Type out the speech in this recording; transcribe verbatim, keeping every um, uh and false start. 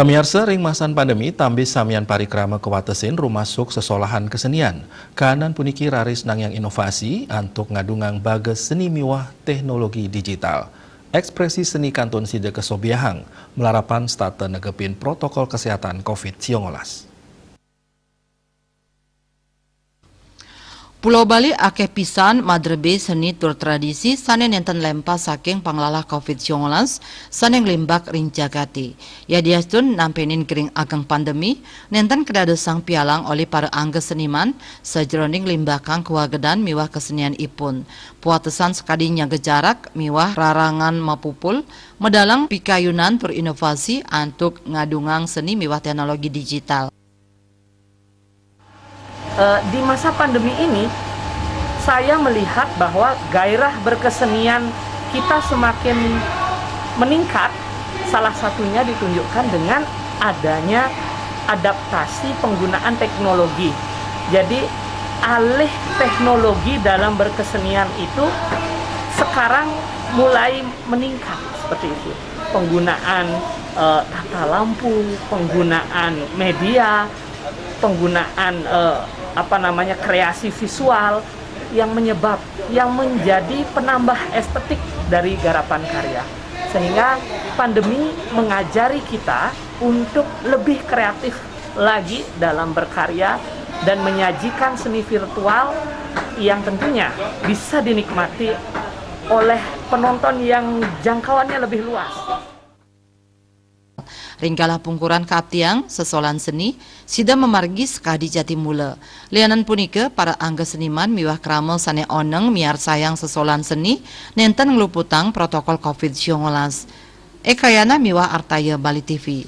Pamiarsa, ring masan pandemi, tambih samian parikrama kawatesin rumasuk sesolahan kesenian. Kanan puniki raris nangiang inovasi antuk ngadungang bagas seni miwah teknologi digital. Ekspresi seni kantun sida kasobiahang, malarapan setata negepin protokol kesehatan covid sembilan belas. Pulau Bali akeh pisan madrebe seni tur tradisi sane nenten lempas saking panglalah covid sembilan belas sane nglimbak ring jagate. Yadiastun nampenin gering ageng pandemi, nenten kadadosang pialang olih para angga seniman sajeroning limbakang kawagedan miwah kesenianipun. Puatesan sakadi nyaga jarak miwah rarangan mapupul, medalang pikayunan tur inovasi antuk ngadungang seni miwah teknologi digital. Eh, di masa pandemi ini, saya melihat bahwa gairah berkesenian kita semakin meningkat, salah satunya ditunjukkan dengan adanya adaptasi penggunaan teknologi. Jadi, alih teknologi dalam berkesenian itu sekarang mulai meningkat seperti itu. Penggunaan, eh, tata lampu, penggunaan media, penggunaan, eh, apa namanya, kreasi visual yang menyebab, yang menjadi penambah estetik dari garapan karya. Sehingga pandemi mengajari kita untuk lebih kreatif lagi dalam berkarya dan menyajikan seni virtual yang tentunya bisa dinikmati oleh penonton yang jangkauannya lebih luas. Ring galah pungkuran kaaptiang sesolahan seni, sida mamargi sakadi jati mula. Lianan punika, para angga seniman miwah krama sane oneng miarsayang sesolahan seni nenten ngluputang protokol covid sembilan belas. Ekayana miwah Artaya, Bali T V.